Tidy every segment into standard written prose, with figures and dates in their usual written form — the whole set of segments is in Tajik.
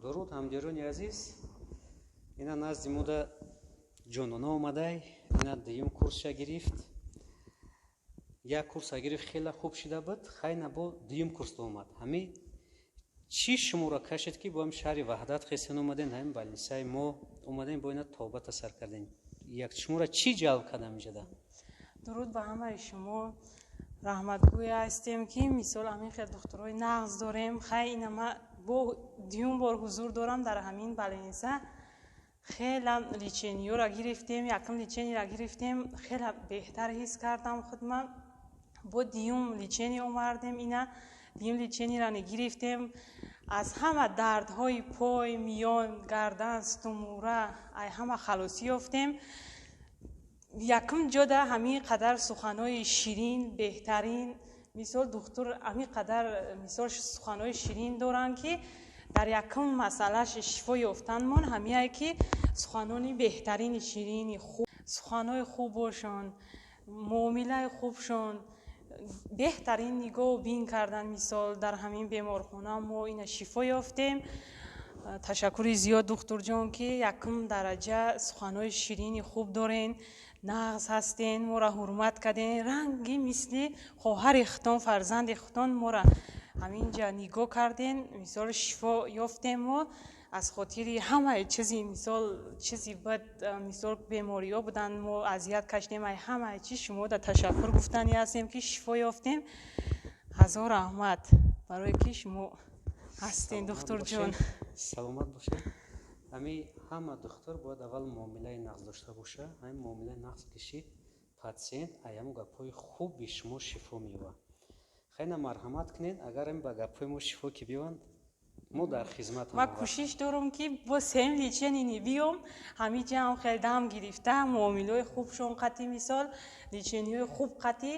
Дуруд, ҳамдиёрони азиз! Ина назди мода Ҷонона омадай. Ина дуюм курсша гирифт. Як курса гирифт, хеле хуб шида буд. Хайна бо дуюм курс омад. Ҳами чӣ шуморо кашид, ки бо ҳам шаҳри Ваҳдат хесен омаден, ҳамин больницаи мо омадем, бо ина тобата сар кардем? Як шуморо чӣ ҷалб кард ҳаминҷода? Дуруд ба ҳамаи шумо. Раҳматгӯя ҳастем, ки мисол ҳамин хел духтурои нағз дорем. Хай, ина ма бо дуюм бор ҳузур дорам дар ҳамин больница. Хела лечениёро гирифтем. Якум лечениеро гирифтем, хела беҳтар ҳис кардам худма. Бо дуюм лечение омардем. Ина дуюм лечениеро гирифтем, аз ҳама дардҳои пой, миён, гардан, сутунмӯҳра, ай ҳама халосӣ ёфтем. Якум ҷода ҳамин қадар суханҳои ширин, беҳтарин. Мисол, духтур ҳамин қадар, мисол, суханҳои ширин доранд, ки дар якум масъалаш шифо ёфтанмон ҳамияе, ки суханони беҳтарини ширини хуб, суханҳои хубошон, муомилаи хубшон, беҳтарин нигоҳу бин кардан. Мисол, дар ҳамин беморхона мо ина шифо ёфтем. Ташаккури зиёд, духтурҷон, ки якум дараҷа суханҳои ширини хуб дорен, нағз ҳастен, моро ҳурмат карден, ранги мисли хоҳари худтон, фарзанди худтон моро ҳаминҷа нигоҳ карден. Мисол, шифо ёфтем мо аз хотири ҳамаи чизи, мисол, чизи бад, мисол, бемориҳо буданд, мо азият кашидем. Ай ҳамаи чиз шумода ташаккур гуфтанӣ ҳастем, ки шифо ёфтем. Ҳазор раҳмат барое ки шумо ҳастен, духтурҷон. Саломат бошед. Ҳами ҳама духтур бояд аввал муомилаи нағз дошта боша. Ҳамин муомилаи нағз кишид, патсиент аямо гапҳои хуби шумо шифо меёбад. Хайна, марҳамат кунед, агар ин ба гапҳои мо шифо ки биёванд, мо дар хизмат. Ман кӯшиш дорам, ки бо сеюм лечение биём. Ҳамиҷаам хеле дам гирифта, муомилаҳои хубшон қатӣ, мисол, лечениҳои хуб қатӣ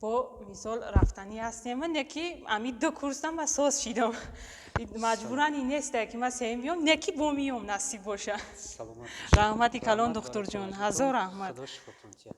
бо, мисол, рафтанӣ ҳастем. Не ки ҳами ду курсам ма соз шидам, маҷбуран ин несте, ки ман сеюм биём, не ки бо миём, насиб боша. Раҳмати калон, духтурҷон, ҳазор раҳмат. Худо шифотон диҳад.